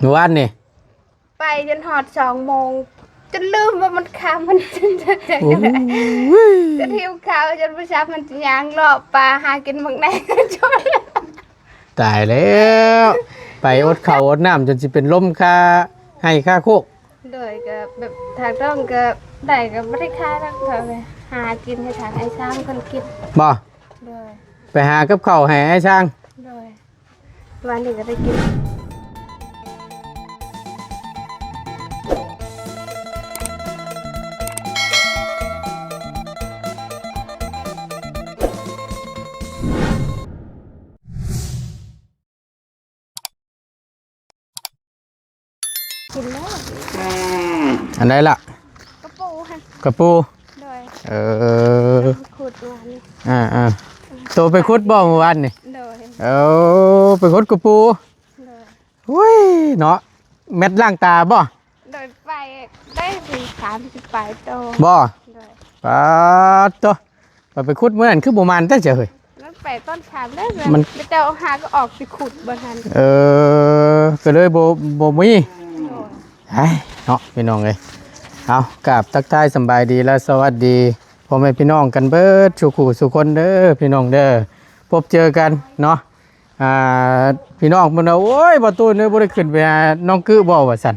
ມື້ວານນີ້ ໄປຈົນຮອດສອງໂມງ ຈົນລືມວ່າມັນຄ່ຳ ມັນ ໂອ້ຍ ຈົນຫິວເຂົ້າ ຈົນບໍ່ຊັບ ມັນຍ່າງເລາະປ່າຫາກິນໝາກແໜ່ ຈົນ ຕາຍແລ້ວ ໄປອົດເຂົ້າອົດນ້ຳ ຈົນຊິເປັນລົມຄາໄຮ່ຄາໂຄກ. ໂດຍ ກໍແບບ ທາງຕ້ອງກໍໄດ້ ກໍບໍ່ໄດ້ຂາຍດອກ ເຂົາໄປຫາກິນໃຫ້ທາງອ້າຍຊ້າງເພິ່ນກິນ. ບໍ່? ໂດຍ ໄປຫາກັບເຂົ້າໃຫ້ອ້າຍຊ້າງ. ໂດຍ ວານນີ້ກໍໄດ້ກິນ. ກິນແລ້ວ. ອັນໃດລະ? ກະປູຫັ້ນ. ກະປູ? ໂດຍ. ເອີ ຂຸດວານນີ້. ອ່າໆ ໂຕໄປຂຸດບໍ່ມື້ວານນີ້? ໂດຍ. ເອີ ໄປຂຸດກະປູ? ໂດຍ. ໂອ້ຍເນາະ ແມັດລ້າງຕາບໍ່? ໂດຍ ໄປໄດ້ເຖິງສາມສິບປາຍໂຕ. ບໍ່? ໂດຍ. ປາດໂຕ ໄປ ໄປຂຸດມື້ນັ້ນຄືບໍ່ໝານແທ້ເຈົ້າເຮີ້ຍ? ມັນໄປຕອນຄ່ຳເດ້ ມັນ ເຈົ້າຫາກໍອອກໄປຂຸດບໍ່ທັນ. ເອີ ກໍເລີຍບໍ່ ບໍ່ມີ. ໂດຍ. ເອີຍ ເນາະ ພີ່ນ້ອງເອີຍ ເອົາ ກາບທັກທາຍສຳບາຍດີ ແລະ ສະຫວັດດີພໍ່ແມ່ພີ່ນ້ອງກັນເບິດສູ່ຄູ່ສູ່ຄົນເດີ ພີ່ນ້ອງເດີ ພົບເຈີກັນເນາະ. ອ່າ ພີ່ນ້ອງເພິ່ນວ່າ ໂອ້ຍ ບໍ່ຕູນເອີຍ ບໍ່ໄດ້ຂຶ້ນໄປຫານ້ອງກຶບໍ່ ວ່າຊັ້ນ.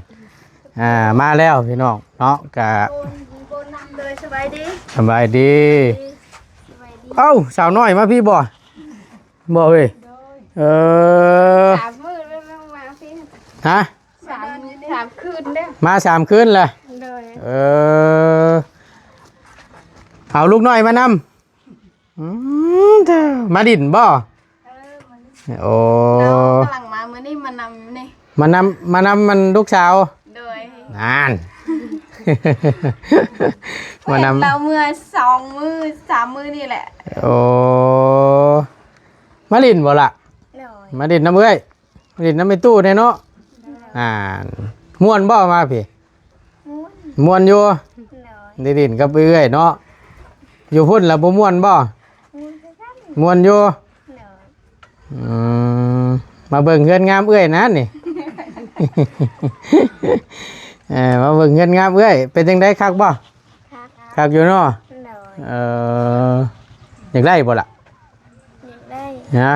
ອ່າ ມາແລ້ວພີ່ນ້ອງເນາະ ກະ ສະບາຍດີ ສະບາຍດີ. ເອົ້າ ສາວນ້ອຍມາພີ້ບໍ່? ບໍ່ເອີຍ. ໂດຍ. ເອີ ສາມມື້ແລ້ວ ມາພີ້. ຮະ? ສາມ ສາມຄືນແລ້ວ ມາສາມຄືນແລ້ວ. ໂດຍ. ເອີ ເອົາລູກນ້ອຍມານຳ. ອືມ ເດີ ມາຫຼິ້ນບໍ່? ເອີ ມາຫຼິ້ນ. ໂອ້ ເຮົາກຳລັງມາມື້ນີ້ ມານຳນີ້ ມານຳ ມານຳມັນລູກສາວ. ໂດຍ. ນັ້ນ ມານຳ ເຮົາເມື່ອສອງມື້ສາມມື້ນີ້ແຫຼະ. ໂອ້ ມາຫຼິ້ນບໍ່ລະ? ໂດຍ. ມາຫຼິ້ນນຳເອື້ອຍ ຫຼິ້ນນຳແມ່ຕູ້ແດ່ເນາະ. ໂດຍ. ອ່າ ມ່ວນບໍ່ມາພີ້? ມ່ວນ ມ່ວນຢູ່. ໂດຍ. ໄດ້ຫຼິ້ນກັບເອື້ອຍເນາະ. ຢູ່ພຸ້ນລະບໍ່ມ່ວນບໍ່? ມ່ວນຄືກັນ ມ່ວນຢູ່. ໂດຍ. ອືມ ມາເບິ່ງເຮືອນງາມເອື້ອຍນະນີ້. ເອີ ມາເບິ່ງເຮືອນງາມເອື້ອຍ ເປັນຈັ່ງໃດ ຄັກບໍ່? ຄັກ ຄັກຢູ່ເນາະ. ໂດຍ. ເອີ ຢາກໄດ້ບໍ່ລະ? ຢາກໄດ້. ຮະ?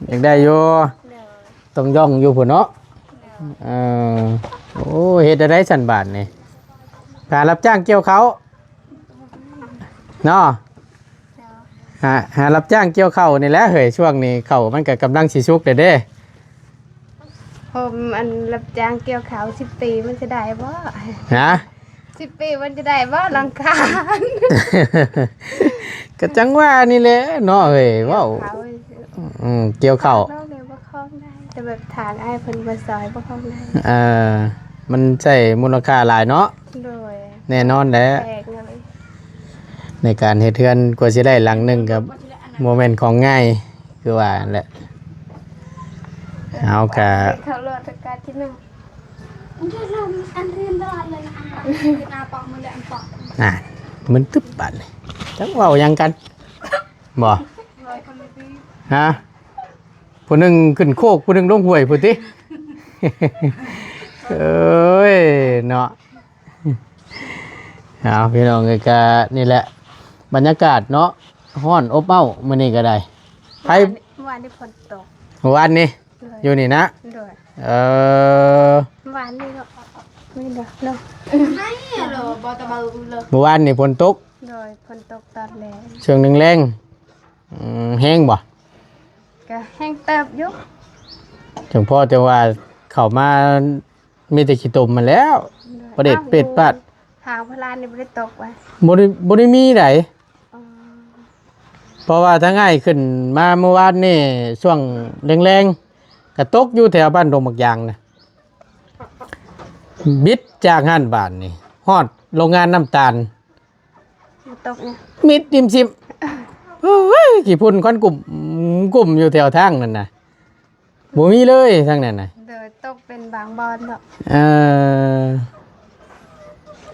ຢາກໄດ້ຢູ່. ໂດຍ. ຕ້ອງຍ່ອງຢູ່ພຸ້ນເນາະ. ໂດຍ. ເອີ ໂອ້ ເຮັດແນວໃດຊັ້ນບາດນີ້ ຫາຮັບຈ້າງກ່ຽວເຂົ້າເນາະ. ໂດຍ. ຫາ ຫາຮັບຈ້າງກ່ຽວເຂົ້ານີ້ແຫຼະເຮີ້ຍ ຊ່ວງນີ້ເຂົ້າມັນກໍກຳລັງຊິສຸກແລ້ວເດ້. ໂຮມ ອັນຮັບຈ້າງກ່ຽວເຂົ້າສິບປີມັນຈະໄດ້ບໍ່? ຮະ? ສິບປີມັນຈະໄດ້ບໍ່ຫຼັງຄາ? ກໍຈັ່ງວ່ານີ້ແຫຼະເນາະເອີຍ ເວົ້າ ອືມ ກ່ຽວເຂົ້າ ເນາະ ແບບປະຄອງໄດ້ ແຕ່ແບບທາງອ້າຍເພິ່ນບໍ່ຊ່ອຍປະຄອງໄດ້. ເອີ ມັນໃຊ້ມູນຄ່າຫຼາຍເນາະ. ໂດຍ. ແນ່ນອນແຫຼະ ແພງເລີຍ ໃນການເຮັດເຮືອນກວ່າຊິໄດ້ຫຼັງໜຶ່ງກໍບໍ່ແມ່ນຂອງງ່າຍ ຄືວ່າຫັ້ນແຫຼະ. ເຮົາກະ ເຂົ້າລອດກະທີ່ໜຶ່ງ ອ່າ ມຶນຕຶບບາດນີ້ ຈັກເວົ້າຫຍັງກັນ ບໍ່ ຮະ? ຜູ້ໜຶ່ງຂຶ້ນໂຄກ ຜູ້ໜຶ່ງລົງຫ້ວຍພຸ້ນຕິ. ເອີຍ ເນາະ. ເອົາ ພີ່ນ້ອງເອີຍ ກະນີ້ແຫຼະ ບັນຍາກາດເນາະ ຮ້ອນອົບເອົ້າມື້ນີ້ກໍໄດ້. ໃຜ ວານນີ້ ວານນີ້ຝົນຕົກ ວານນີ້ ໂດຍ ຢູ່ນີ້ນະ. ໂດຍ. ເອີ ວານນີ້ເນາະ ມີດອກເນາະ ມື້ວານນີ້ຝົນຕົກ. ໂດຍ. ຝົນຕົກຕອນແລງ ຊ່ວງແລງໆ. ອືມ ແຮງບໍ່? ກໍແຮງເຕີບຢູ່ ຈັ່ງພໍແຕ່ວ່າເຂົ້າມາ ມີແຕ່ຂີ້ຕົມຫັ້ນແຫຼ້ວ ໂດຍ ປະເດັດເປັດປາດ. ທາງພະລານນີ້ບໍ່ໄດ້ຕົກວະ? ບໍ່ໄດ້ ບໍ່ໄດ້ມີໃດ. ອໍ ເພາະວ່າທາງອ້າຍຂຶ້ນມາມື້ວານນີ້ ຊ່ວງແລງໆ ກະຕົກຢູ່ແຖວບ້ານດົງໝາກຢາງນະ ບິດຈາກຫັ້ນບາດນີ້ ຮອດໂລງງານນ້ຳຕານ ບໍ່ຕົກຫຍັງ ມິດຕິ່ມຊິມ. ໂອ້ຍ ຂີ້ຝຸ່ນຄວັນກຸ້ມ ກຸ້ມຢູ່ແຖວທາງນັ້ນນະ ບໍ່ມີເລີຍທາງນັ້ນນະ. ໂດຍ. ຕົກເປັນບາງບ່ອນເນາະ. ເອີ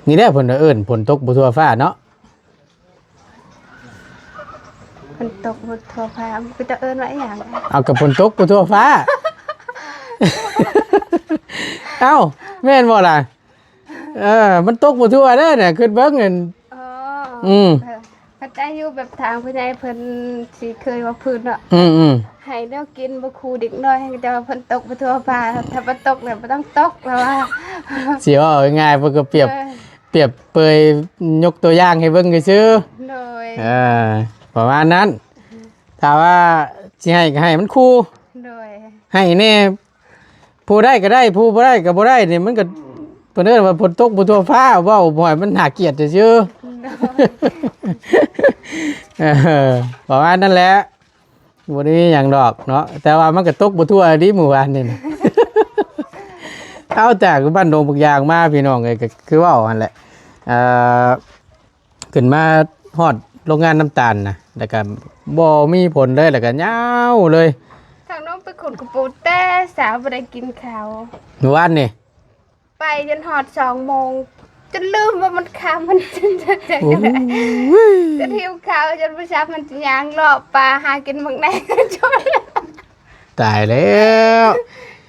ນີ້ແຫຼະເພິ່ນວ່າເອີ້ນຝົນຕົກບໍ່ທົ່ວຟ້າເນາະ. ຝົນຕົກບໍ່ທົ່ວຟ້າ ເປັນຕາເອີ້ນວ່າອີ່ຫຍັງ? ເອົາ ກໍຝົນຕົກບໍ່ທົ່ວຟ້າ. ເອົ້າ ແມ່ນບໍ່ລະ? ເອີ ມັນຕົກບໍ່ທົ່ວເດ້ນະ ຄິດເບິ່ງອັນ ອໍ ອືມ ເອີ ເຂົ້າໃຈຢູ່ ແບບທາງຜູ້ໃຫຍ່ເພິ່ນຊິເຄີຍວ່າພື້ນເນາະ ອືມໆ ໃຫ້ແນວກິນບໍ່ຄູ່ເດັກນ້ອຍ ແຕ່ວ່າເພິ່ນຕົກບໍ່ທົ່ວຟ້າ ຖ້າບໍ່ຕົກແລ້ວບໍ່ຕ້ອງຕົກ ລາວວ່າ ຊິເວົ້າງ່າຍໆ ເພິ່ນກໍປຽບ ເອີ ປຽບເປີຍ ຍົກຕົວຢ່າງໃຫ້ເບິ່ງຊື່ໆ ໂດຍ ເອີ ປະມານນັ້ນ ຖ້າວ່າຊິໃຫ້ກໍໃຫ້ມັນຄູ່ ໂດຍ ໃຫ້ແດ່ ຜູ້ໄດ້ກໍໄດ້ ຜູ້ບໍ່ໄດ້ກໍບໍ່ໄດ້ນີ້ ມັນກໍ ເພິ່ນເອີ້ນວ່າຝົນຕົກບໍ່ທົ່ວຟ້າ ເວົ້າບໍ່ໃຫ້ມັນໜ້າກຽດຊື່ໆ ໂດຍ ເອີ ປະມານນັ້ນແຫຼະ ບໍ່ໄດ້ມີຫຍັງດອກເນາະ ແຕ່ວ່າມັນກໍຕົກບໍ່ທົ່ວອີ່ຫຼີມື້ວານນີ້ນະ ເອົາ ຈາກບ້ານດົງບັກຢາງມາ ພີ່ນ້ອງເອີຍ ກໍຄືເວົ້າຫັ້ນແຫຼະ ເອີ ຂຶ້ນມາຮອດໂຮງງານນ້ຳຕານນະ ແລ້ວກໍບໍ່ມີຝົນເລີຍ ແລ້ວກໍຍາວເລີຍ ທາງນ້ອງໄປຂຸດກະປູແຕ່ເຊົ້າ ບໍ່ໄດ້ກິນເຂົ້າ ມື້ວານນີ້ ໄປຈົນຮອດສອງໂມງ ຈົນລືມວ່າມັນຄ່ຳ ມັນ ໂອ້ຍ ຈົນຫິວເຂົ້າ ຈົນບໍ່ຊັບ ມັນຍ່າງເລາະປ່າຫາກິນໝາກແໜ່ງ ຈົນ ຕາຍແລ້ວ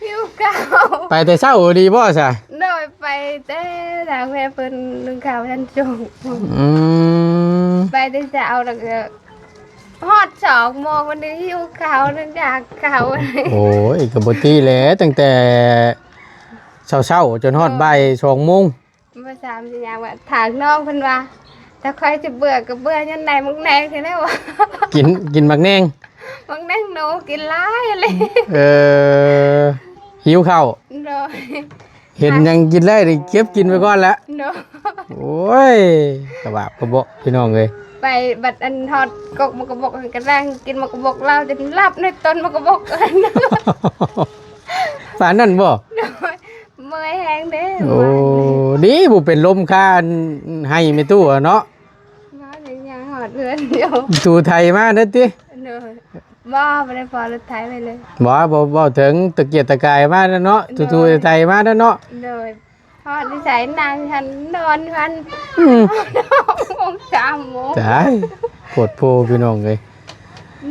ຫິວເຂົ້າ ໄປແຕ່ເຊົ້າອີ່ຫຼີບໍ່ຊະ? ໂດຍ ໄປແຕ່ທາງແມ່ເພິ່ນໜຶ່ງເຂົ້າທັນສຸກ ອືມ ໄປແຕ່ເຊົ້າ ແລ້ວກໍຮອດສອງໂມງ ມັນຫິວເຂົ້າ ມັນຢາກເຂົ້າ ໂອ້ຍ ກໍບໍ່ຕິແຫຼະ ຕັ້ງແຕ່ເຊົ້າໆ ຈົນຮອດ ໂດຍ ບ່າຍສອງໂມງ ມາສາມຊິຍ່າງວ່າ ຖາມນ້ອງເພິ່ນວ່າ ຖ້າຂ້ອຍຈະເບື່ອກໍເບື່ອຍ້ອນໄດ້ໝາກແໜ່ງນີ້ແຫຼະວ່າ ກິນ ກິນໝາກແໜ່ງ ໝາກແໜ່ງໂນ ກິນຫຼາຍເລີຍ ເອີ ຫິວເຂົ້າ ໂດຍ ເຫັນຫຍັງກິນໄດ້ນີ້ເກັບກິນໄວ້ກ່ອນລະ ໂດຍ ໂອ້ຍ ກະບາບກະເບາະ ພີ່ນ້ອງເອີຍ ໄປບັດອັນຮອດກົກໝາກກະບົກ ກະນັ່ງກິນໝາກກະບົກລາວ ຈົນຫຼັບໃນຕົ້ນໝາກກະບົກ ປານນັ້ນບໍ່? ໂດຍ ເມື່ອຍແຮງເດ້ ໂອ້ ດີບໍ່ເປັນລົມຄາໄຮ່ແມ່ຕູ້ເນາະ ມາຍັງ ຍັງຮອດເຮືອນຢູ່ ຕູໄຖມາເດີຕິ ໂດຍ ບໍ່ ບໍ່ໄດ້ພໍລົດໄຖໄປເລີຍ ບໍ່ ບໍ່ ເວົ້າເຖິງຕະກຽດຕະກາຍມາເນາະ ໂດຍ ຕູໆໄຖມາເນາະ ໂດຍ ຮອດໃສນັ່ງຫັ້ນ ນອນຫັ້ນ ອືມ ໂມງ ສາມໂມງ ຕາຍ ໂພດໂພ ພີ່ນ້ອງເອີຍ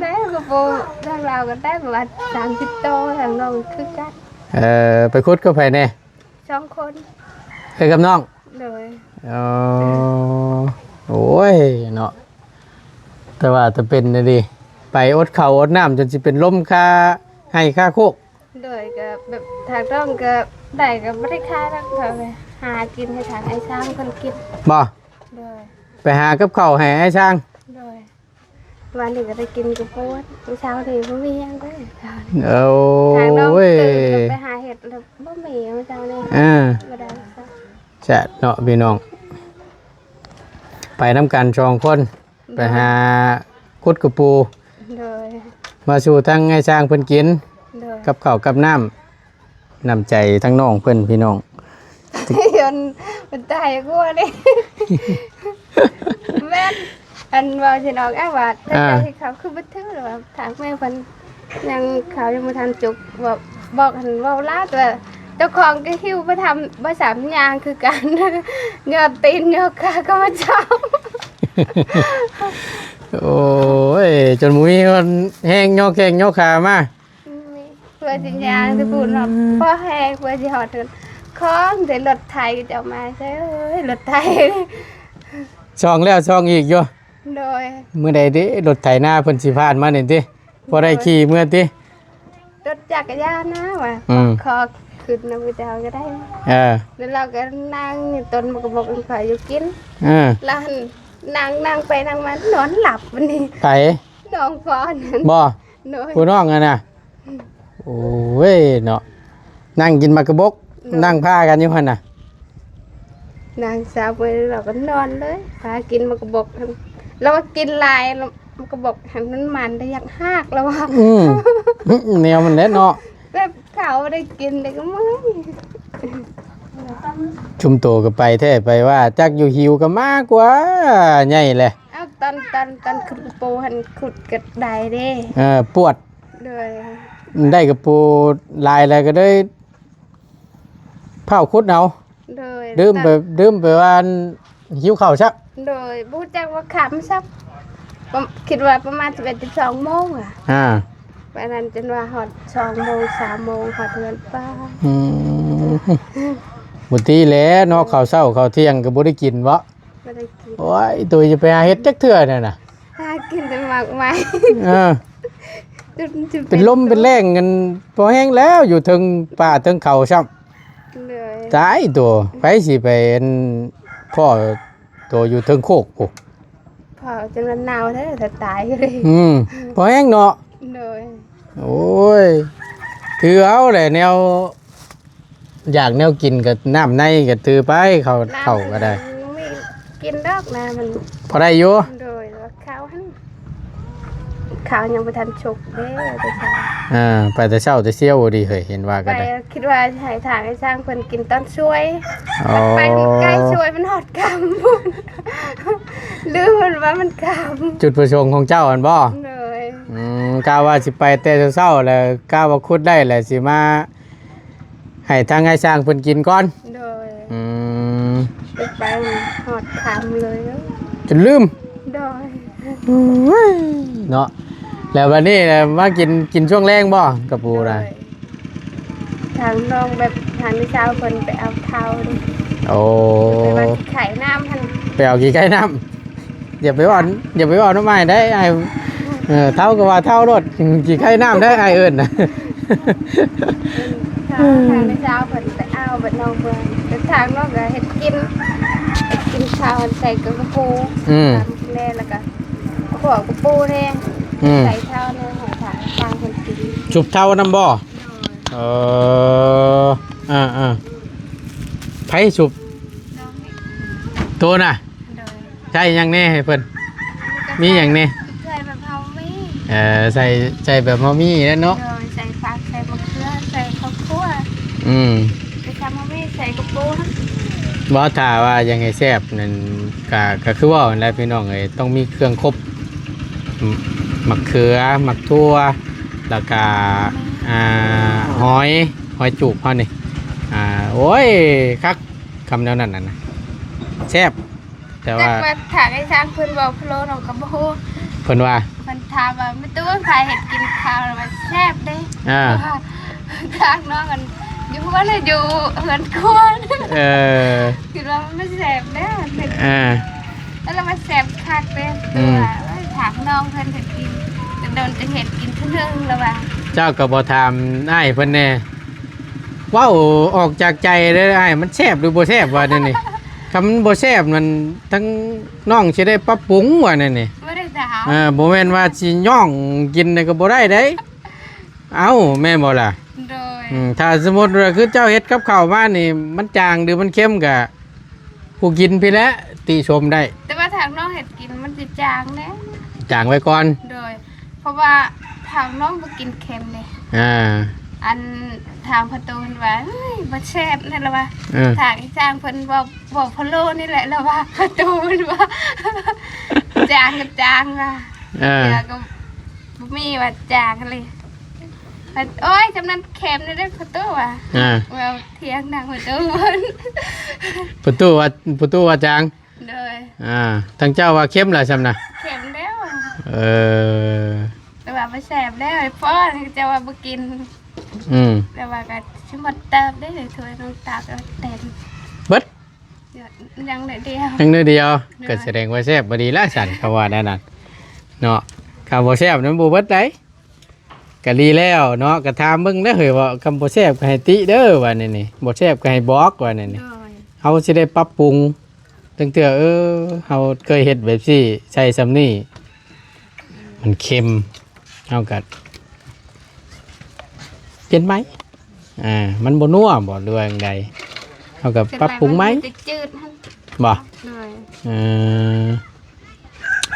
ໄດ້ກະປູ ທາງລາວກໍໄດ້ປະມານສາມສິບໂຕ ທາງນ້ອງຄືກັນ ເອີ ໄປຂຸດກັບໃຜແດ່? ສອງຄົນ ເອື້ອຍກັບນ້ອງ ໂດຍ ອໍ ໂອ້ຍເນາະ ແຕ່ວ່າແຕ່ເປັນນີ້ດີ ໄປອົດເຂົ້າອົດນ້ຳຈົນຊິເປັນລົມຄາໄຮ່ຄາໂຄກ ໂດຍ ກໍແບບທາງນ້ອງກໍໄດ້ກໍບໍ່ໄດ້ຂາຍດອກ ຫາກິນໃຫ້ທາງອ້າຍຊ້າງເພິ່ນກິນ ບໍ່? ໂດຍ ໄປຫາກັບເຂົ້າໃຫ້ອ້າຍຊ້າງ ໂດຍ ວານນີ້ກໍໄດ້ກິນກະປູ ມື້ເຊົ້ານີ້ບໍ່ມີຫຍັງເລີຍ ເອົາ ທາງນ້ອງ ໂອ້ຍ ຕື່ນໄປຫາເຫັດແລ້ວບໍ່ມີມື້ເຊົ້ານີ້ ອ່າ ບໍ່ໄດ້ ແຊບເນາະພີ່ນ້ອງ ໄປນຳກັນສອງຄົນ ໂດຍ ໄປຫາຂຸດກະປູ ໂດຍ ມາສູ່ທາງອ້າຍຊ້າງເພິ່ນກິນ ໂດຍ ກັບເຂົ້າກັບນ້ຳ ນ້ຳໃຈທັງນ້ອງເພິ່ນພີ່ນ້ອງ ເພິ່ນ ເພິ່ນຕາຍກວ່າເດ້ ແມ່ນ ອັນເວົ້າຊິນ້ອງ ອ້າຍວ່າ ອ່າ ເຂົາຄືບໍ່ຖືກ ວ່າທາງແມ່ເພິ່ນ ຍັງເຂົາຍັງບໍ່ທັນຈຸກ ບອກ ບອກ ອັນເວົ້າລາວ ແຕ່ວ່າເຈົ້າຂອງກໍຫິວມາທຳ ບໍ່ສາມຢ່າງຄືກັນ ຍໍຕີນຍໍຂາກໍມາຈັບ ໂອ້ຍ ຈົນບໍ່ມີແຮງຍໍແຂ້ງຍໍຂາມາ ເພື່ອຊິຍ່າງຊິພຸ້ນເນາະ ພໍແຮງເພື່ອຊິຮອດເຮືອນ ຂອງແຕ່ລົດໄຖເຂົາເຈົ້າມາໃສ່ ເອີຍ ລົດໄຖ ຊ່ອງແລ້ວຊ່ອງອີກຢູ່ ໂດຍ ມື້ໃດເດ້ລົດໄຖນາເພິ່ນຊິຜ່ານມານີ້ຕິ ພໍໄດ້ຂີ່ເມືອຕິ ລົດຈັກກະຍານນະວ່າ ອືມ ຂໍຂຶ້ນນຳເຂົາເຈົ້າກໍໄດ້ ເອີ ແລ້ວລາວກໍນັ່ງຢູ່ຕົ້ນໝາກກະບົກ ຂ້ອຍຢູ່ກິນ ເອີ ລະຫັ້ນນັ່ງ ນັ່ງໄປນັ່ງມານອນຫຼັບບັດນີ້ ໃຜ? ນ້ອງພອນ ບໍ່? ໂດຍ ຜູ້ນ້ອງຫັ້ນນະ ໂອ້ຍເນາະ ນັ່ງກິນໝາກກະບົກ ໂດຍ ນັ່ງພາກັນຢູ່ຫັ້ນນະ ນາງສາວເປີດ ລາວກໍນອນເລີຍ ພາກິນໝາກກະບົກ ລາວວ່າກິນຫຼາຍ ໝາກກະບົກຫັ້ນມັນມັນ ແຕ່ຢາກຮາກ ລາວວ່າ ອືມ ແນວມັນແຫຼະເນາະ ແບບເຂົາໄດ້ກິນແລ້ວກໍເມື່ອຍ ຊຸມໂຕກໍໄປແທ້ໄປວ່າ ຈັກຢູ່ຫິວກໍມາກວ່າໃຫຍ່ແຫຼະ ເອົາ ຕອນ ຕອນ ຕອນຂຸດກະປູຫັ້ນ ຂຸດກໍໄດ້ເດ້ ເອີ ປວດ ໂດຍ ໄດ້ກະປູຫຼາຍແລ້ວກໍເລີຍ ພ້າວຂຸດເອົາ ໂດຍ ດື່ມໄປ ດື່ມໄປວ່າຫິວເຂົ້າຊະ ໂດຍ ບໍ່ຮູ້ຈັກວ່າຄ່ຳຊະ ປະ ຄິດວ່າປະມານສິບເອັດ ສິບສອງໂມງອະ ອ່າ ປານນັ້ນ ຈົນວ່າຮອດສອງໂມງ ສາມໂມງ ຮອດເຮືອນປ້າ ອືມ ບໍ່ຕິແຫຼະເນາະ ເຂົ້າເຊົ້າເຂົ້າທ່ຽງກໍບໍ່ໄດ້ກິນເບາະ? ບໍ່ໄດ້ກິນ. ໂອ້ຍ ໂຕຈະໄປຫາເຮັດຈັກເທື່ອນັ້ນນະ. ຫາກິນແຕ່ໝາກໄມ້. ເອີ ຈົນ ຈົນເປັນລົມເປັນແລ້ງກັນພໍແຮງແລ້ວ ຢູ່ເທິງປ່າເທິງເຂົາຊ້ຳ. ໂດຍ. ຕາຍໂຕ ໃຜຊິໄປອັນພໍ້ໂຕຢູ່ເທິງໂຄກພຸ້ນ. ພໍ້ຈົນວ່າໜາວແທ້ ຖ້າຕາຍເລີຍ. ອືມ ພໍແຮງເນາະ. ໂດຍ. ໂອ້ຍ ຖືເອົາແຫຼະ ແນວຢາກແນວກິນກໍນ້ຳໃນກໍຖືໄປ ເຂົ້າ ນ້ຳ ເຂົ້າກໍໄດ້ ມັນມີກິນດອກນະ ມັນພໍໄດ້ຢູ່. ໂດຍ. ແຕ່ວ່າເຂົ້າຫັ້ນ ເຂົ້າຍັງບໍ່ທັນສຸກເດ້ ແຕ່ເຊົ້າ. ເອີ ໄປແຕ່ເຊົ້າແຕ່ຊຽວບໍ່ດີເຮີ້ຍ ເຫັນວ່າກໍໄດ້. ຄິດວ່າໃຫ້ທາງໄອ້ຊ້າງເພິ່ນກິນຕອນສວຍ. ອໍ ໄປໃກ້ສວຍ ມັນຮອດຄ່ຳພຸ້ນ ລືມມັນວ່າມັນຄ່ຳ. ຈຸດປະສົງຂອງເຈົ້າຫັ້ນບໍ່? ໂດຍ. ອືມ ກະວ່າຊິໄປແຕ່ເຊົ້າໆ ແລ້ວ ກະວ່າຂຸດໄດ້ແລ້ວ ຊິມາໃຫ້ທາງໄອ້ຊ້າງເພິ່ນກິນກ່ອນ. ໂດຍ. ອືມ ໄປຮອດຄ່ຳເລີຍ ຈົນລືມ. ໂດຍ. ເນາະ ແລ້ວບັດນີ້ມາກິນ ກິນຊ່ວງແລງບໍ່ ກະປູນະ? ໂດຍ. ທາງນ້ອງແບບ ທາງເຊົ້າເພິ່ນໄປເອົາເຂົ້າ. ໂອ້ ໄປວ່າຂີ້ໄຂ່ນ້ຳຫັ້ນ ໄປເອົາຂີ້ໄຂ່ນ້ຳ. ຢ່າໄປເວົ້າ ຢ່າໄປເວົ້ານຳອ້າຍໄດ້ ອ້າຍ ເອີ ເຖົ້າກໍວ່າເຖົ້າໂລດ ຂີ້ໄຂ່ນ້ຳໄດ້ອ້າຍເອີ້ນ. ທາງເຈົ້າເພິ່ນໄປເອົາ ບັດນ້ອງເພິ່ນ ແຕ່ທາງນ້ອງກໍເຮັດກິນ ເຮັດກິນເຂົ້າໃສ່ກັບກະປູ ອືມ ຕຳແດ່ ແລ້ວກໍຂົ້ວກະປູແດ່ ອືມ ໃສ່ເຂົ້າແດ່ ໃຫ້ທາງ ທາງເພິ່ນກິນ. ຊຸບເຂົ້ານຳບໍ່? ໂດຍ. ເອີ ອ່າໆ ໃຜຊຸບ? ໂຕນະ? ໂດຍ. ໃສ່ຫຍັງແດ່ໃຫ້ເພິ່ນ? ມີຫຍັງແດ່? ໃສ່ແບບເຮົາມີ. ເອີ ໃສ່ ໃສ່ແບບເຮົາມີແຫຼະເນາະ. ໂດຍ. ໃສ່ຜັກ ໃສ່ມະເຂືອ ໃສ່ເຂົ້າຂົ້ວ. ອືມ. ແຕ່ຖ້າບໍ່ມີ ໃສ່ກະປູນຳ. ບໍ່ ຖ້າວ່າຢາກໃຫ້ແຊບນັ້ນ ກະ ກະຄືເວົ້າຫັ້ນແຫຼະພີ່ນ້ອງເອີຍ ຕ້ອງມີເຄື່ອງຄົບ ໝ- ໝາກເຂືອ ໝາກຖົ່ວ ແລ້ວກະ ອ່າ ຫອຍ ຫອຍຈູບເຮົານີ້ ອ່າ ໂອ້ຍ ຄັກ ຄຳແນວນັ້ນນະ ແຊບ. ແຕ່ວ່າ ແຕ່ວ່າຖ້າໄອ້ຊ້າງເພິ່ນເວົ້າພະໂລ້ນ້ອງກໍບໍ່ຮູ້. ເພິ່ນວ່າ ເພິ່ນຖາມວ່າ ແມ່ຕູ້ ໃຜເຮັດກິນເຂົ້າ ແລ້ວວ່າແຊບເດ້. ອ່າ ທາງນ້ອງອັນຢູ່ເຮືອນ ຢູ່ເຮືອນຄົວ. ເອີ ຄິດວ່າມັນແຊບເດ້. ອ່າ ແລ້ວວ່າແຊບຄັກເດ້. ອືມ ແຕ່ວ່າ ໂອ້ຍ ທາງນ້ອງເພິ່ນເຮັດກິນ ແຕ່ດົນຈະເຮັດກິນເທື່ອໜຶ່ງ ແລ້ວວ່າ. ເຈົ້າກໍບໍ່ຖາມອ້າຍເພິ່ນແດ່? ເວົ້າອອກຈາກໃຈເດີອ້າຍ ມັນແຊບຫຼືບໍ່ແຊບວ່າແນວນີ້. ຄັນມັນບໍ່ແຊບນັ້ນ ທາງນ້ອງຊິໄດ້ປັບປຸງວ່າແນວນີ້. ບໍ່ໄດ້ຖາມ. ເອີ ບໍ່ແມ່ນວ່າຊິຍ້ອງກິນນີ້ກໍບໍ່ໄດ້ເດ້. ເອົ້າ ແມ່ນບໍ່ລະ? ໂດຍ. ອືມ ຖ້າສົມມຸດວ່າຄືເຈົ້າເຮັດກັບເຂົ້າມານີ້ ມັນຈາງຫຼືມັນເຄັມ ກະຜູ້ກິນພີ້ແຫຼະຕິຊົມໄດ້. ແຕ່ວ່າທາງນ້ອງເຮັດກິນມັນຊິຈາງແດ່. ຈາງໄວ້ກ່ອນ. ໂດຍ. ເພາະວ່າທາງນ້ອງບໍ່ກິນເຄັມເດ້. ອ່າ ອັນທາງພໍ່ຕູ້ເພິ່ນວ່າ ເອີຍ ບໍ່ແຊບນັ້ນລະວ່າ. ເອີ ທາງອີ່ຊ່າງເພິ່ນເວົ້າ ເວົ້າພະໂລ້ນີ້ແຫຼະລະວ່າ ພໍ່ຕູ້ເພິ່ນວ່າ ຈາງກໍຈາງວ່າ. ເອີ ເທື່ອກໍບໍ່ມີວ່າຈາງເລີຍ. ໂອ້ຍ ຈຳນັ້ນເຄັມນີ້ເດ້ພໍ່ຕູ້ວ່າ. ອ່າ ເວົ້າຖຽງນຳພໍ່ຕູ້ເພິ່ນ. ພໍ່ຕູ້ວ່າ ພໍ່ຕູ້ວ່າຈາງ. ໂດຍ. ອ່າ ທາງເຈົ້າວ່າເຄັມລະຊ່ຳນະ? ເຄັມແລ້ວ. ເອີ ແຕ່ວ່າມັນແຊບແລ້ວ ພໍ່ເຈົ້າວ່າບໍ່ກິນ. ອືມ ແຕ່ວ່າກໍຊິໝົດເຕີບເດ້ ຖ້ວຍນ້ອງຕາກເຕັມເບິດ. ຍັງໜ້ອຍດຽວ. ຍັງໜ້ອຍດຽວ. ໂດຍ. ກໍສະແດງວ່າແຊບພໍດີລະຊັ້ນ ຄຳວ່າແນວນັ້ນເນາະ. ຄຳບໍ່ແຊບນັ້ນບໍ່ເບິດໃດ. ກະດີແລ້ວເນາະ ກະຖາມເບິ່ງເດີເຮີ້ຍ ວ່າຄຳບໍ່ແຊບກະໃຫ້ຕິເດີ ວ່າແນວນີ້ ບໍ່ແຊບກະໃຫ້ບອກ ວ່າແນວນີ້. ໂດຍ. ເຮົາຊິໄດ້ປັບປຸງ ຕັ້ງເທື່ອ ເອີ ເຮົາເຄີຍເຮັດແບບຊີ້ ໃສ່ຊ່ຳນີ້ ມັນເຄັມ ເຮົາກະປ່ຽນໃໝ່. ອ່າ ມັນບໍ່ນົວບໍ ຫຼືວ່າຈັ່ງໃດ ເຮົາກະປັບປຸງໃໝ່. ມັນຈະຈືດຫັ້ນ ບໍ? ໂດຍ. ເອີ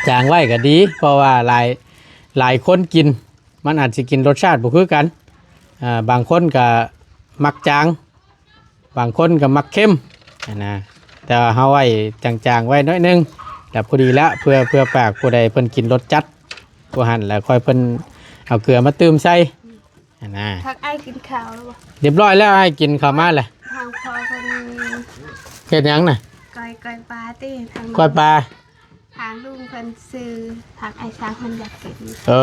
ຈາງໄວ້ກະດີ ເພາະວ່າຫຼາຍ ຫຼາຍຄົນກິນ ມັນອາດຊິກິນລົດຊາດບໍ່ຄືກັນ. ອ່າ ບາງຄົນກະມັກຈາງ ບາງຄົນກະມັກເຄັມຫັ້ນນະ. ແຕ່ວ່າເຮົາໄວ້ຈາງໆໄວ້ໜ້ອຍໜຶ່ງ ລະພໍດີລະ ເພື່ອ ເພື່ອປາກຜູ້ໃດເພິ່ນກິນລົດຈັດ ຜູ້ຫັ້ນລະຄ່ອຍເພິ່ນເອົາເກືອມາຕື່ມໃສ່ຫັ້ນນະ. ທາງອ້າຍກິນເຂົ້າແລ້ວບໍ່? ຮຽບຮ້ອຍແລ້ວ ອ້າຍກິນເຂົ້າມາແລ້ວ. ທາງພໍ່ເພິ່ນເຮັດຫຍັງນະ? ກ້ອຍ ກ້ອຍປາຕິ. ທາງ ກ້ອຍປາ. ທາງລຸງເພິ່ນຊື້ ທາງອ້າຍຊ້າງເພິ່ນຢາກກິນ. ເອີ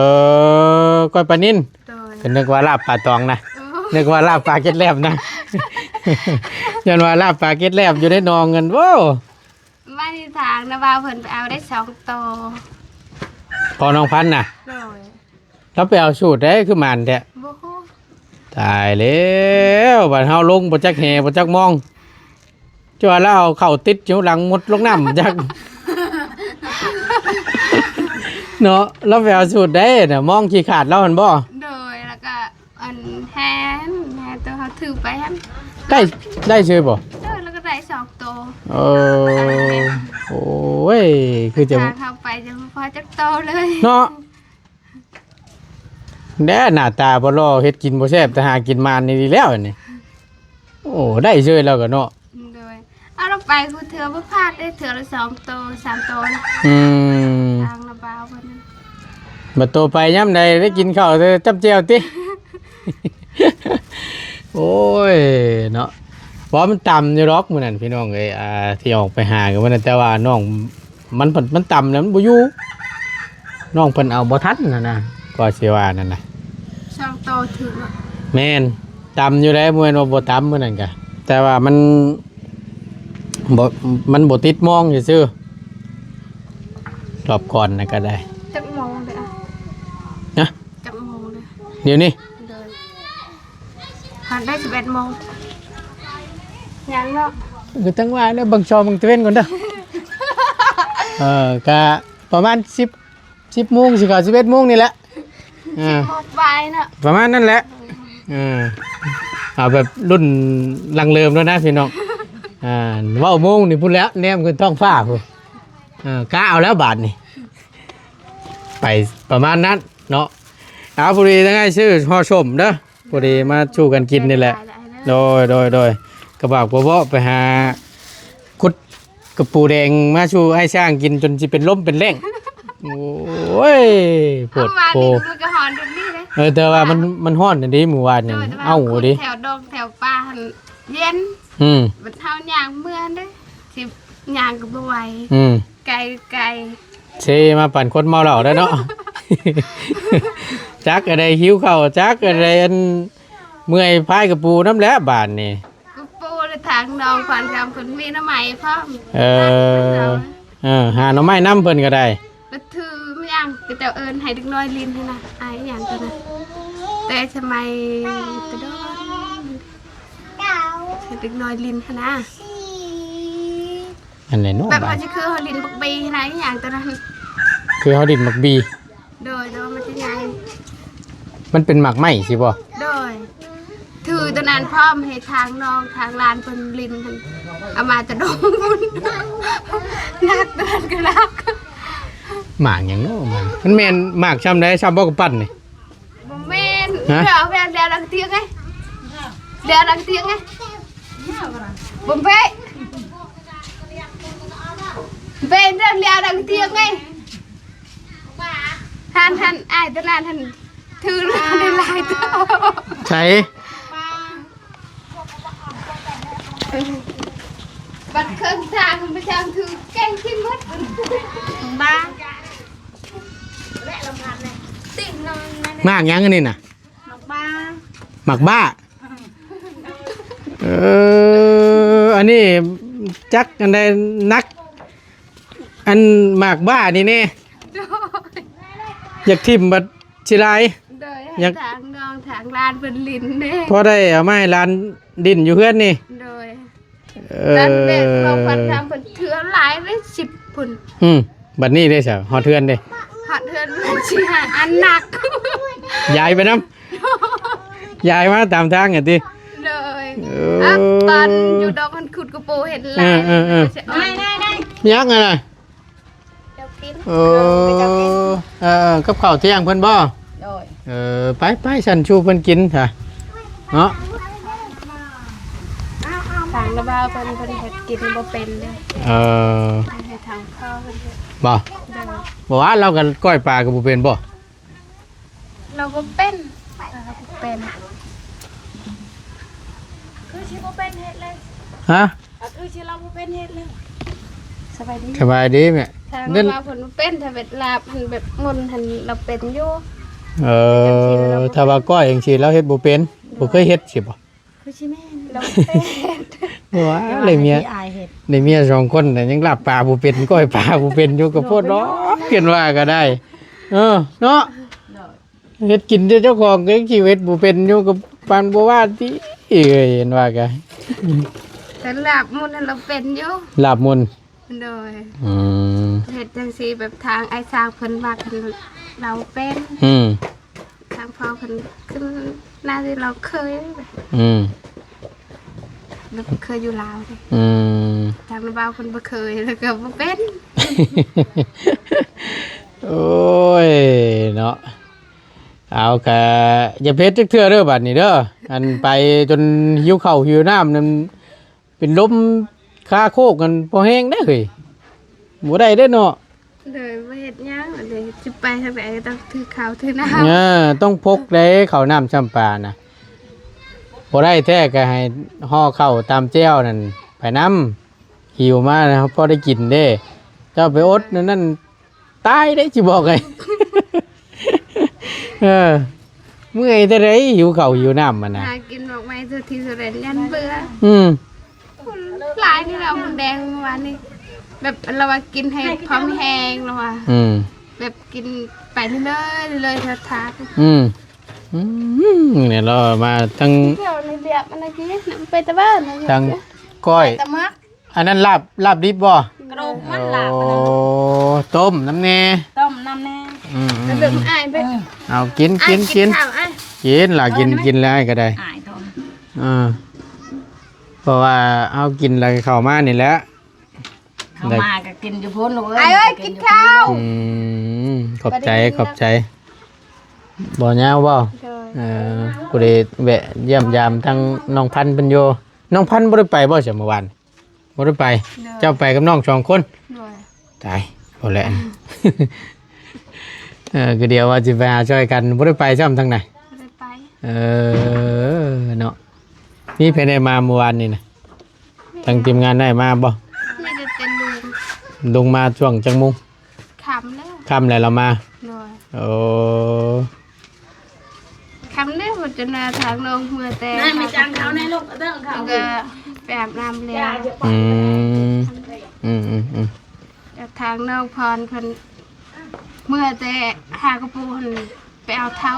ກ້ອຍປານິນ. ໂດຍ. ກໍນຶກວ່າລາບປາຕອງນະ. ໂອ້ ນຶກວ່າລາບປາເກັດແລັບນະ ຢ້ານວ່າລາບປາເກັດແລັບຢູ່ໃນໜອງຫັ້ນ. ໂອ້ ມາທີ່ທາງນະບ່າວເພິ່ນໄປເອົາໄດ້ສອງໂຕ. ພໍ່ນ້ອງພັນນະ? ໂດຍ. ລາວໄປເອົາສູດໃດຄືໝານແທ້? ບໍ່ຮູ້. ຕາຍແລ້ວ ບາດເຮົາລົງບໍ່ຈັກແຫບໍ່ຈັກມອງ ຈົນວ່າລາວເອົາເຂົ້າຕິດຢູ່ຫຼັງໝົດລົງນ້ຳຈັກ ເນາະ. ລາວໄປເອົາສູດໃດນະ ມອງຂີ້ຂາດລາວຫັ້ນບໍ່? ໂດຍ. ແລ້ວກໍອັນແຮນ ແຮນໂຕເຮົາຖືໄປຫັ້ນ ໄດ້ ໄດ້ຊື່ບໍ່? ໂດຍ. ແລ້ວກໍໄດ້ສອງໂຕ. ເອີ ໂອ້ຍ ຄືຈະ ທາງເຮົາໄປຈະບໍ່ພໍຈັກໂຕເລີຍເນາະ. ແດ່ ໜ້າຕາບໍ່ຫຼໍ່ ເຮັດກິນບໍ່ແຊບ ແຕ່ຫາກິນໝານນີ້ດີແລ້ວນີ້. ໂອ້ ໄດ້ເຊີຍແລ້ວກໍເນາະ. ໂດຍ. ເອົາລາວໄປຄູ່ເທື່ອບໍ່ພາດເດ້ ເທື່ອລະສອງໂຕ ສາມໂຕ. ອືມ ທາງລະບ່າວເພິ່ນ ບັດໂຕໄປຍາມໃດໄດ້ກິນເຂົ້າແຕ່ຈ້ຳແຈ່ວຕິ? ໂອ້ຍເນາະ ເພາະມັນຕ່ຳຢູ່ດອກມື້ນັ້ນ ພີ່ນ້ອງເອີຍ. ອ່າ ທີ່ອອກໄປຫາກັນມື້ນັ້ນ ແຕ່ວ່ານ້ອງ ມັນ ມັນຕ່ຳແລ້ວມັນບໍ່ຢູ່ ນ້ອງເພິ່ນເອົາບໍ່ທັນຫັ້ນນະ ກໍຊິວ່ານັ້ນນະ. ສອງໂຕຖືກເນາະ. ແມ່ນ ຕ່ຳຢູ່ແຫຼະ ບໍ່ແມ່ນວ່າບໍ່ຕ່ຳມື້ນັ້ນກະ ແຕ່ວ່າມັນບໍ່ ມັນບໍ່ຕິດມອງຊື່ໆ ຮອບກ່ອນນະກໍໄດ້. ຈັກໂມງເດ້? ຮະ? ຈັກໂມງເດ້? ດຽວນີ້? ໂດຍ. ຮອດໄດ້ສິບເອັດໂມງ ຍັງເນາະ. ກໍຈັ່ງວ່າແຫຼະ ເບິ່ງຊ່ອງເບິ່ງຕາເວັນກ່ອນເດີ. ເອີ ກະປະມານສິບ ສິບໂມງ ຊິເຂົ້າສິບເອັດໂມງນີ້ແຫຼະ. ເອີ ສິບໂມງປາຍເນາະ ປະມານນັ້ນແຫຼະ. ເອີ ເອົາແບບລຸ້ນຫຼັງເລີ່ມແລ້ວນະພີ່ນ້ອງ. ອ່າ ເວົ້າໂມງນີ້ພຸ້ນແຫຼະ ແນມຂຶ້ນທ້ອງຟ້າພຸ້ນ. ເອີ ກະເອົາແລ້ວບາດນີ້ ໄປປະມານນັ້ນເນາະ. ເອົາ ພໍດີທັງອ້າຍຊື້ຫໍ່ສົ້ມເດີ ພໍດີມາສູ່ກັນກິນນີ້ແຫຼະ. ໂດຍ ໂດຍ ໂດຍ. ກະບາກບໍ່ເວາະໄປຫາຂຸດກະປູແດງມາສູ່ອ້າຍຊ້າງກິນຈົນຊິເປັນລົມເປັນແລ້ງ. ໂອ້ຍ ໂພດໂພ. ເອົາມານີ້ມັນກໍຮ້ອນແບບນີ້ເດ້. ເອີ ແຕ່ວ່າມັນ ມັນຮ້ອນອັນນີ້ມື້ວານນີ້. ໂດຍ ແຕ່ວ່າ ເອົ້າ ຂຸດເດ້ ແຖວດອງແຖວປ່າຫັ້ນເຢັນ. ອືມ ບັດເຮົາຍ່າງເມືອເດ້ ຊິຍ່າງກໍບໍ່ໄຫວ. ອືມ ໄກ ໄກ ເຊມາປານຄົນເມົາເຫຼົ້າໄດ້ເນາະ. ຈັກອັນໃດຫິວເຂົ້າ ຈັກອັນໃດອັນເມື່ອຍພາຍກະປູນຳແຫຼະບາດນີ້. ກະປູ ແລະ ທາງນ້ອງຂວັນຄຳເພິ່ນມີໜໍ່ໄມ້ພ້ອມ. ເອີ ເອີ ຫາໜໍ່ໄມ້ນຳເພິ່ນກໍໄດ້. ແລ້ວຖືມາຫຍັງ ເຂົາເຈົ້າເອີ້ນໃຫ້ເດັກນ້ອຍຫຼິ້ນຫັ້ນນະ ອາຍຫຍັງຕົວນັ້ນ ແຕ່ສະໄໝແຕ່ດົນ ໃຫ້ເດັກນ້ອຍຫຼິ້ນຫັ້ນນະ. ອັນໃດເນາະ ແບບວ່າຊິຄືເຮົາຫຼິ້ນບັກບີນະ ອີຫຍັງຕົວນັ້ນ ຄືເຮົາຫຼິ້ນບັກບີ. ໂດຍ ແຕ່ວ່າມັນຈະໃຫຍ່ ມັນເປັນໝາກໄມ້ຊີ້ບໍ່? ໂດຍ. ຖືຕົວນັ້ນພ້ອມໃຫ້ທາງນ້ອງທາງຫຼານເພິ່ນຫຼິ້ນຫັ້ນ ເອົາມາແຕ່ດົງພຸ້ນ ໜັກ ຕົວນັ້ນກໍໜັກ. ໝາກຫຍັງເນາະມັນ? ມັນແມ່ນໝາກຊ່ຳໃດ? ຊ່ຳບໍ່ກຳປັ່ນນີ້? ບໍ່ແມ່ນ. ຮະ? ເອົາແບບແລ້ວຫຼັງຕຽງໄງ ແລ້ວຫຼັງຕຽງໄງ ບໍ່ເປະ ເປັນເລື່ອງແລ້ວຫຼັງຕຽງໄງ. ຫັ້ນ ຫັ້ນ ອ້າຍຕົວນັ້ນຫັ້ນ ຖືໄດ້ຫຼາຍໂຕ. ໃສ? ບັດເຄິ່ງທາງມັນໄປທາງຖືແກງກິນໝົດ. ບ້າ ໝາກຫຍັງອັນນີ້ນະ? ໝາກບ້າ ໝາກບ້າ. ເອີ ອັນນີ້ຈັກອັນໃດໜັກ ອັນໝາກບ້ານີ້ແນ່. ໂດຍ. ຢາກຖິ້ມບັດຊິຫຼາຍ. ໂດຍ. ຢາກ ໃຫ້ທາງນ້ອງທາງຫຼານເພິ່ນຫຼິ້ນເດ້ ພໍໄດ້ເອົາມາໃຫ້ຫຼານຫຼິ້ນຢູ່ເຮືອນນີ້. ໂດຍ. ເອີ ນັ້ນແບບນ້ອງພັນຄຳເພິ່ນເທື່ອຫຼາຍເດ້ ສິບພຸ້ນ. ອືມ ບັດນີ້ເດ້ຊະ ຮອດເຮືອນເດ້? ຮອດເຮືອນມັນຊິຫາອັນໜັກ ຢາຍໄປນຳ ຢາຍມາຕາມທາງຫັ້ນຕິ? ໂດຍ. ເອີ ຕອນຢູ່ດອກຫັ້ນຂຸດກະປູເຫັນຫຼາຍ. ເອີ ເອີ ເອີ ຍັງຫັ້ນນະ. ເຈົ້າກິນ ເອີ ເອີ ກັບເຂົ້າທ່ຽງເພິ່ນບໍ່? ໂດຍ. ເອີ ໄປໆ ຊັ້ນຊູເພິ່ນກິນຊະເນາະ. ທາງລະບ່າວເພິ່ນ ເພິ່ນເຮັດກິນບໍ່ເປັນເດ້. ເອີ ໃຫ້ທາງພໍ່ເພິ່ນເຮັດ. ບໍ່? ໂດຍ. ບໍ່ວ່າລາວກໍກ້ອຍປາກໍບໍ່ເປັນບໍ່? ລາວບໍ່ເປັນ ລາວບໍ່ເປັນ ຄືຊິບໍ່ເປັນເຮັດເລີຍ. ຮະ? ຄືຊິລາວບໍ່ເປັນເຮັດເລີຍ. ສະບາຍດີ ສະບາຍດີແມ່. ຖ້າວ່າເພິ່ນບໍ່ເປັນ ຖ້າເວດລາບ ແບບມົນຫັ້ນລາວເປັນຢູ່. ເອີ ຈັ່ງຊີ້ລາວບໍ່ເປັນ ຖ້າວ່າກ້ອຍຈັ່ງຊີ້ລາວເຮັດບໍ່ເປັນ. ບໍ່ເຄີຍເຮັດຊິບໍ່? ຄືຊິແມ່ນ ລາວເຮັດ ວ່າ ລາວເຮັດ ໄດ້ເມຍ ໄດ້ເມຍສອງຄົນນະ ຍັງລາບປາບໍ່ເປັນ ກ້ອຍປາບໍ່ເປັນຢູ່ ກໍໂພດເນາະ ເພິ່ນວ່າກໍໄດ້ ເອີ ເນາະ ເຮັດກິນແຕ່ເຈົ້າຂອງກໍຍັງຊິເຮັດບໍ່ເປັນຢູ່ ກໍປານບໍ່ວ່າຕິ ເອີຍ ເຫັນວ່າກໍ ແຕ່ລາບໝູນນັ້ນລາວເປັນຢູ່ ລາບໝູນ ໂດຍ ອືມ ເຮັດຈັ່ງຊີ້ ແບບທາງອ້າຍຊ່າງເພິ່ນມັກ ລາວເປັນ ອືມ ທາງພໍ່ເພິ່ນຂຶ້ນໜ້າທີ່ລາວເຄີຍ ອືມ ລາວເຄີຍຢູ່ລາວເດ້ ອືມ ທາງນ້າບ່າວເພິ່ນບໍ່ເຄີຍ ແລ້ວກໍບໍ່ເປັນ ໂອ້ຍ ເນາະ ເອົາ ກະຢ່າເຮັດຈັກເທື່ອເດີ ບາດນີ້ເດີ ອັນໄປຈົນຫິວເຂົ້າຫິວນ້ຳນັ້ນ ເປັນລົມຄາໂຄກກັນພໍແຮງເດ້ເຮີ້ຍ ບໍ່ໄດ້ເດ້ເນາະ ໂດຍ ບໍ່ເຮັດຫຍັງເດ້ ຊິໄປທາງໃດກໍຕ້ອງຖືເຂົ້າຖືນ້ຳ ເອີ ຕ້ອງພົກເດ້ ເຂົ້ານ້ຳຊຳປານະ ບໍ່ໄດ້ແທ້ກໍໃຫ້ຫໍ່ເຂົ້າຕຳແຈ່ວນັ້ນໄປນຳ ຫິວມາແລ້ວພໍໄດ້ກິນເດ້ ເຈົ້າໄປອົດນັ້ນ ຕາຍເດ້ ຊິບອກໃຫ້ ເອີ ເມື່ອຍເທົ່າໃດ ຫິວເຂົ້າຫິວນ້ຳຫັ້ນນະ ຫາກິນໝາກໄມ້ເທື່ອທີເທົ່າໃດ ຢ້ານເບື່ອ ອືມ ຫຼາຍນີ້ແຫຼະ ມົດແດງມື້ວານນີ້ ແບບລາວວ່າກິນໃຫ້ພໍມີແຮງ ລາວວ່າ ອືມ ແບບກິນໄປເລື້ອຍໆ ເລື້ອຍໆ ທາດໆ ອືມ ອືມ ນີ້ລາວມາທັງ ແຖວໃນເບຍບອັນນັ້ນກິນ ໄປແຕ່ບ້ານ ທັງກ້ອຍ ໄປແຕ່ໝາກ ອັນນັ້ນລາບ ລາບດິບບໍ່? ກະດູກມັນລາບ ໂອ້ ຕົ້ມນຳແດ່ ຕົ້ມນຳແດ່ ອືມ ເອົາກິນ ກິນ ກິນ ກິນລະ ກິນ ກິນແລ້ວອ້າຍກໍໄດ້ ເອີ ເພາະວ່າເຮົາກິນແລ້ວເຂົ້າມານີ້ແຫຼະ ເຂົ້າມາກໍກິນຢູ່ພຸ້ນລູກເອີຍ ອ້າຍເອີຍ ກິນເຂົ້າ ອືມ ຂອບໃຈ ຂອບໃຈ ບໍ່ຍາວບໍ່? ໂດຍ ເອີ ຜູ້ໃດແວະຢ້ຽມຢາມທາງນ້ອງພັນເພິ່ນຢູ່ ນ້ອງພັນບໍ່ໄດ້ໄປບໍ່ຊະມື້ວານ? ບໍ່ໄດ້ໄປ ໂດຍ ເຈົ້າໄປກັບນ້ອງສອງຄົນ ໂດຍ ຕາຍ ບໍ່ແຫຼະ ເອີ ຄືດຽວວ່າຊິໄປຫາຊ່ອຍກັນ ບໍ່ໄດ້ໄປຊ້ຳທາງໃດ ບໍ່ໄດ້ໄປ ເອີ ເນາະ ມີໃຜແດ່ມາມື້ວານນີ້ນະ ທາງທີມງານໄດ້ມາບໍ່? ມີແຕ່ເຕັນລຸງ ລຸງມາຊ່ວງຈັກໂມງ? ຄ່ຳແລ້ວ ຄ່ຳແລ້ວລາວມາ ໂດຍ ໂອ້ ຄ່ຳແລ້ວ ຈົນວ່າທາງນ້ອງເມືອແຕ່ ນັ້ນໄປຈ້າງເຂົາໃນລູກ ເອົາເດີເຂົາ ແລ້ວກໍໄປອາບນ້ຳແລ້ວ ອືມ ອືມໆໆ ແລ້ວທາງນ້ອງພອນເພິ່ນເມືອແຕ່ຫາກະປູຫັ້ນ ໄປເອົາເທົາ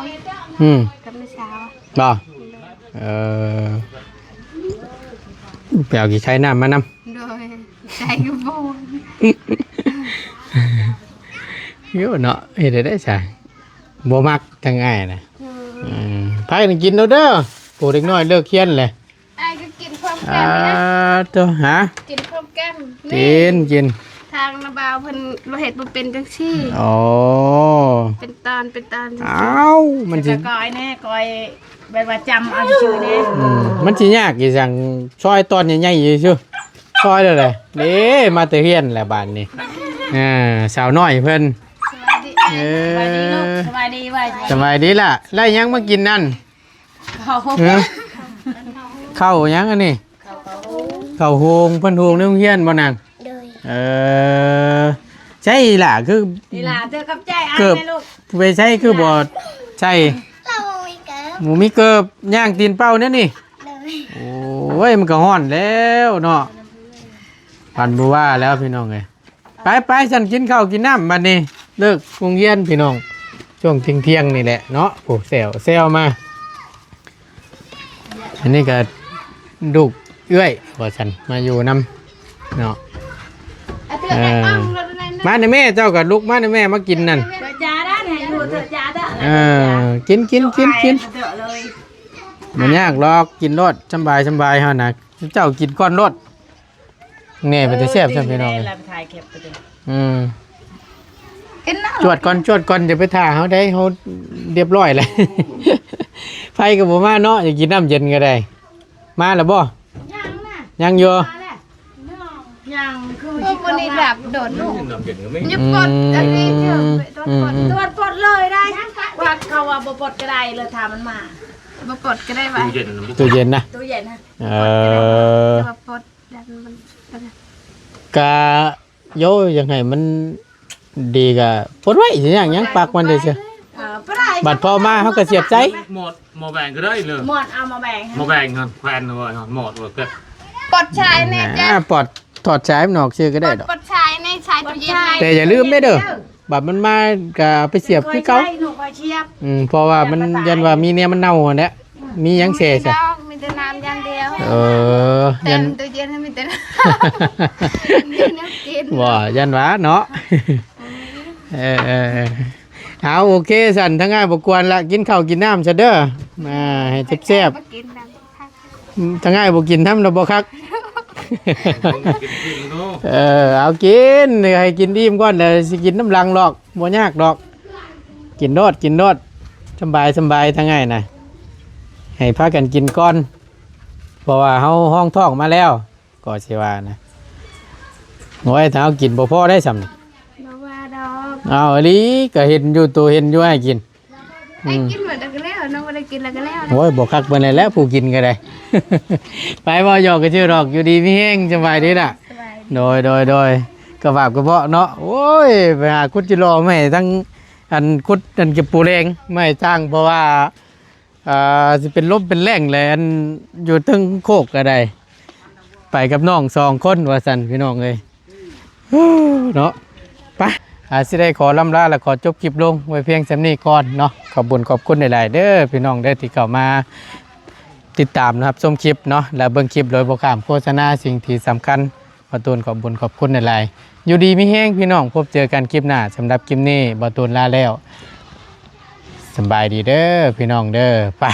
ອືມ ກັບແມ່ສາວ ບໍ່? ເອີ ໄປເອົາຂີ້ໄຄນ້ຳມານຳ ໂດຍ ໃສ່ກະປູ ໂຍເນາະ ເຮັດໄດ້ຊະ ບໍ່ມັກທາງອ້າຍນະ ໂດຍ ອືມ ພາກັນກິນເອົາເດີ ໂອ້ ເດັກນ້ອຍເລີກຮຽນແຫຼະ ອ້າຍກໍກິນພ້ອມກັນນະ ອ່າ ໂຕ ຫາ ກິນພ້ອມກັນ ກິນ ກິນ ທາງນ້າບ່າວເພິ່ນບໍ່ເຮັດບໍ່ເປັນຈັ່ງຊີ້ ອໍ ເປັນຕອນ ເປັນຕອນ ອ້າວ ມັນຊິ ກ້ອຍແດ່ ກ້ອຍ ແບບວ່າຈຳເອົາຊື່ໆແດ່ ອືມ ມັນຊິຍາກອີ່ຫຍັງ ຊອຍຕອນໃຫຍ່ໆຊື່ໆ ຊອຍແລ້ວແຫຼະ ເດ້ ມາແຕ່ຮຽນແລ້ວບາດນີ້ ອ່າ ສາວນ້ອຍເພິ່ນ ສະບາຍດີ ເອີ ສະບາຍດີລູກ ສະບາຍດີ ສະບາຍດີຫຼ້າ ໄດ້ຫຍັງມາກິນນັ້ນ? ເຂົ້າ ເອີ ເຂົ້າຫຍັງອັນນີ້? ເຂົ້າ ເຂົ້າໂຮງ ເພິ່ນໂຮງໃນໂຮງຮຽນບໍ່ນາງ? ໂດຍ ເອີ ໃຊ່ອີ່ຫຼ້າ ຄືອີ່ຫຼ້າ ເດີ ຂອບໃຈອ້າຍແມ່ລູກ ໄປໃຊ້ຄືບໍ່ໃສ່ ບໍ່ມີເກີບ ຍ່າງຕີນເປົ່າແນວນີ້ ໂອ້ຍ ມັນກໍຮ້ອນແລ້ວເນາະ ປານບໍ່ວ່າແລ້ວພີ່ນ້ອງເອີຍ. ໄປໆ ຊັ້ນ ກິນເຂົ້າກິນນ້ຳບັດນີ້ ເລີກໂຮງຮຽນພີ່ນ້ອງ ຊ່ວງທ່ຽງໆນີ້ແຫຼະເນາະ ໂອ້ ແຊວແຊວມາ ອັນນີ້ກໍລູກເອື້ອຍວ່າຊັ້ນ ມາຢູ່ນຳເນາະ ເອີ ມາແດ່ແມ່ ເຈົ້າກໍລຸກມາແດ່ແມ່ ມາກິນນັ້ນ ເອີ ກິນໆໆໆ ບໍ່ຍາກດອກ ກິນໂລດ ສຳບາຍໆ ເຮົານະ ເຈົ້າກິນກ່ອນໂລດ. ແນ່ ເປັນຕາແຊບຊ້ຳພີ່ນ້ອງເອີຍ ອືມ ກິນນ້ຳ ຈວດກ່ອນ ຈວດກ່ອນ ຢ່າໄປຖ້າເຮົາໄດ໋ ເຮົາລຽບຮ້ອຍແລ້ວ ໃຜກໍບໍ່ມາເນາະ ຢາກກິນນ້ຳເຢັນກໍໄດ້ ມາແລ້ວບໍ່? ຍັງນະ ຍັງຢູ່ ມາແລ້ວ ຍັງ ຄື ເອີ ມື້ນີ້ດາບໂດດລູກ ອືມ ຢ່າປົດອັນນີ້ເທື່ອ ອືມ ຕົວປົດເລີຍໄດ້ ວ່າເຂົາວ່າບໍ່ປົດກໍໄດ້ ເລີຍຖ້າມັນມາ ບໍ່ປົດກໍໄດ້ວ່າ ຕູ້ເຢັນນະ ຕູ້ເຢັນນະ ຕູ້ເຢັນນະ ເອີ ກະໂຍ ຢາກໃຫ້ມັນດີກະປົດໄວ້ ຊິຍາກຫຍັງ ປັກມັນເດີ ເອີ ບັດພໍມາເຮົາກະສຽບໃສ່ ໝົດ ໝໍ້ແບ່ງກໍໄດ້ເລີຍ ໝໍ້ເອົາມາແບ່ງ ໝໍ້ແບ່ງຫັ້ນແຂວນວ່າຫັ້ນໝໍ້ວ່າແກ ປອດຊາຍແນ່ ອ່າ ຈະ ປອດ ຖອດສາຍມັນອອກຊື່ກໍໄດ້ດອກ ປອດຊາຍໃນຊາຍ ຕູ້ເຢັນໄວ້ ແຕ່ຢ່າລືມເດີ ບາດມັນມາກໍເອົາໄປສຽບຄືເກົ່າ ຂ້ອຍໃຊ້ລູກຂ້ອຍສຽບ ອືມ ເພາະວ່າມັນຢ້ານວ່າມີແນວມັນເນົ່າຫັ້ນແຫຼະ ມີຫຍັງແຊ່ຊະ ມີແຕ່ນ້ຳຢ່າງດຽວ ເອີ ຢ້ານ ແຕ່ຕູ້ເຢັນໃຫ້ມີແຕ່ນ້ຳ ມີແນວກິນ ບໍ່ ຢ້ານວ່າເນາະ ເອີ ເອີ ເອີ ເອົາ ໂອເຄຊັ້ນ ທາງອ້າຍບໍ່ກວນລະ ກິນເຂົ້າກິນນ້ຳຊະເດີ ອ່າ ໃຫ້ແຊບໆ ມາກິນນຳ ອືມ ທາງອ້າຍບໍ່ກິນນຳລະບໍ່ຄັກ ກິນເນາະ ເອີ ເອົາກິນ ໃຫ້ກິນອີ່ມກ່ອນ ແລ້ວຊິກິນນຳຫຼັງດອກ ບໍ່ຍາກດອກ ກິນໂລດ ກິນໂລດ ສຳບາຍ ສຳບາຍ ທາງອ້າຍນະ ໃຫ້ພາກັນກິນກ່ອນ ເພາະວ່າເຮົາຮອງທ້ອງມາແລ້ວ ກໍຊິວ່ານະ ໂອ້ຍ ຖ້າເຮົາກິນບໍ່ພໍໄດ້ຊ່ຳນີ້ ບໍ່ວ່າດອກ ເອົາອີ່ຫຼີ ກໍເຫັນຢູ່ ໂຕເຫັນຢູ່ ໃຫ້ກິນ ໃຫ້ກິນໝົດແລ້ວກໍແລ້ວ ນ້ອງບໍ່ໄດ້ກິນແລ້ວກໍແລ້ວ ໂອ້ຍ ບໍ່ຄັກປານໃດແລ້ວ ຜູ້ກິນກໍໄດ້ ໄປເວົ້າຫຍອກກໍຊື່ດອກ ຢູ່ດີມີແຮງ ສະບາຍດີລະ ສະບາຍດີ ໂດຍ ໂດຍ ໂດຍ ກະບາບກະເບາະເນາະ ໂອ້ຍ ໄປຫາຂຸດຈິລໍມາໃຫ້ທັງ ອັນຂຸດ ອັນເກັບປູແລງມາໃຫ້ຊ່າງ ເພາະວ່າ ອ່າ ຊິເປັນລົມເປັນແລ້ງແຫຼະ ອັນຢູ່ເທິງໂຄກກໍໄດ້ ໄປກັບນ້ອງສອງຄົນວ່າຊັ້ນ ພີ່ນ້ອງເອີຍ ເນາະ ໄປ ອາ ຊິໄດ້ຂໍລ່ຳລາ ແລະ ຂໍຈົບຄລິບລົງໄວ້ພຽງສ່ຳນີ້ກ່ອນເນາະ ຂອບບຸນຂອບຄຸນຫຼາຍໆເດີ ພີ່ນ້ອງເດີ ທີ່ເຂົ້າມາຕິດຕາມຮັບຊົມຄລິບເນາະ ແລະ ເບິ່ງຄລິບໂດຍບໍ່ຂ້າມໂຄສະນາ ສິ່ງທີ່ສຳຄັນ ບ່າວຕູນຂອບບຸນຂອບຄຸນຫຼາຍໆ ຢູ່ດີມີແຮງພີ່ນ້ອງ ພົບເຈີກັນຄລິບໜ້າ ສຳລັບຄລິບນີ້ບ່າວຕູນລາແລ້ວ ສະບາຍດີເດີພີ່ນ້ອງເດີ ໄປ